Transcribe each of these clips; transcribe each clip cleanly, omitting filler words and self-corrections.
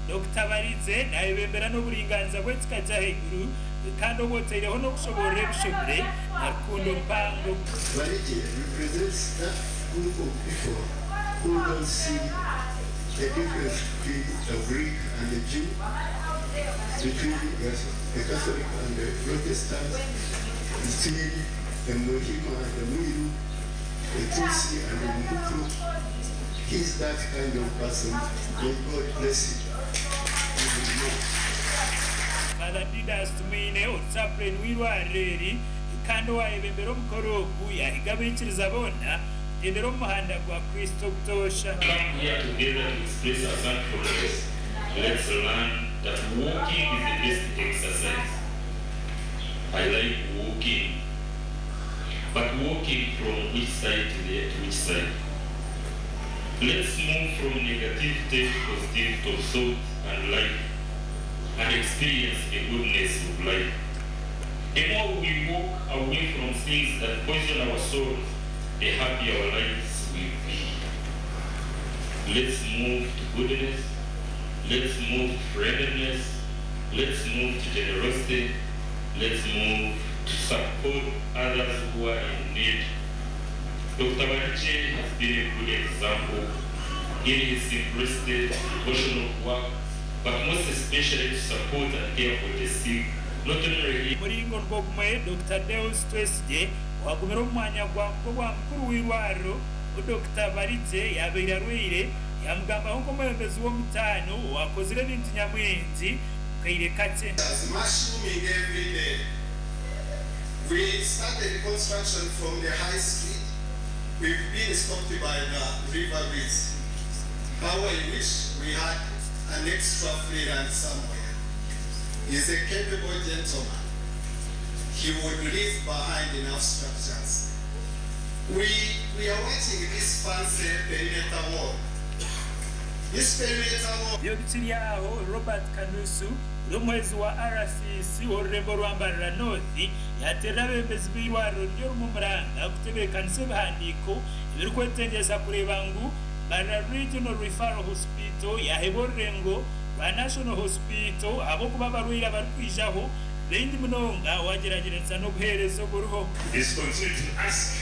Dokita Baridze nayebembera n'oburingaaniza bw'ekika ky'ahaiguru kandi obwo otaireho n'okushoboorora ebishobire na rukundo mpango. Barigye represents that group of people who don't see a difference between a Greek and a Jew, between a Catholic and a Protestant, between a Muhima and a Mwiru, a Tutsi and a Muhutu. He is that kind of person. May God bless him even more. Father Didas Tumwine ori Chaplain w'eirwariro eri kandi owayebembera omukoro ogu yahiga abaikiriza boona kugyendera omu muhanda gwa Kristo obutoosha. Come here together to express our thankfulness, let's learn that walking is the best exercise. I like walking but walking from which side to the to which side? Let's move from negativity to positivity of thought and life and experience the goodness of life. The more we walk away from things that poison our souls, the happier our lives will be. Let's move to goodness, let's move to friendliness, let's move to generosity, let's move to support others who are in need. Dr. Barigye has been a good example in his simplicity, devotion of work, but most especially to support and care for the sick, not only he Muringo nigwo gumwe, Dokita Deus Twesigye, owagumire omu mwanya gw'obwa mukuru w'eirwariro obu Dokita Barigye yaabaire arwaire, yaamugambaho nk'omwebembezi w'omutaano owaakozire ebintu nyamwingi omu kaire kakye. Mushrooming every day. We started construction from the high street, we've been stopped by the river reeds. How I wish we had an extra free land somewhere. He's a capable gentleman. He would leave behind enough structures. We, we are watching this fancy perimeter wall. This perimeter wall. Ebyo bikiri aho, Robert Kanusu, ori omuhwezi wa RCC w'orurembo rwa Mbarara North yaateerera abeebembezi b'eirwariro riri orumu Muranga kutebeekanisa ebihandiiko ebirikwetengyesa kureeba ngu Mbarara Regional Referral Hospital yaaheebwa orurengo rwa National Hospital ahabw'okuba abarwaire abarikwijaho baingi munonga waagyeragyeranisa n'obuheereza oburiho. Is continue to ask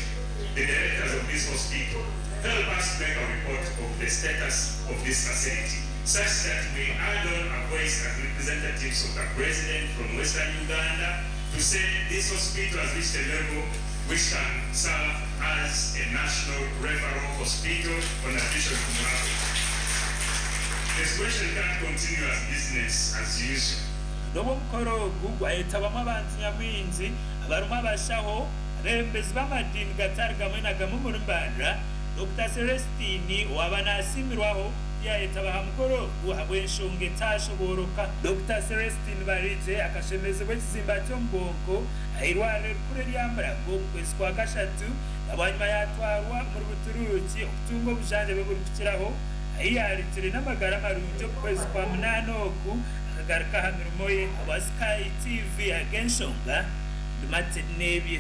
the directors of this hospital help us make a report of the status of this facility such that we add on a voice as representatives of the president from Western Uganda to say this hospital has reached a level which can serve as a national referral hospital on addition to Mulago. The situation can't continue as business as usual. N'obu omukoro ogu gwayetabamu abantu nyamwingi abarimu abashaho, abeebembezi b'amadiini gatari gamwe na gamwe omuri Mbarara, Dokita Celestine owaaba nasiimirwaho tiyayetaba aha mukoro ogu ahabw'enshonga etaashobooroka. Dokita Celestine Barigye akashemezibwa ekizimba ky'omu bwonko ah'eirwariro erikuru erya Mulago omu kwezi kwa kashatu na bwanyima yaatwarwa omuri Buturuuki okutunga obujanjabi oburikukiraho ahi yaarugire n'amagara marungi omu kwezi kwa munaana oku akagaruka aha mirimo ye. Ahabwa Sky TV ag'enshonga, ndi Martin Nebye.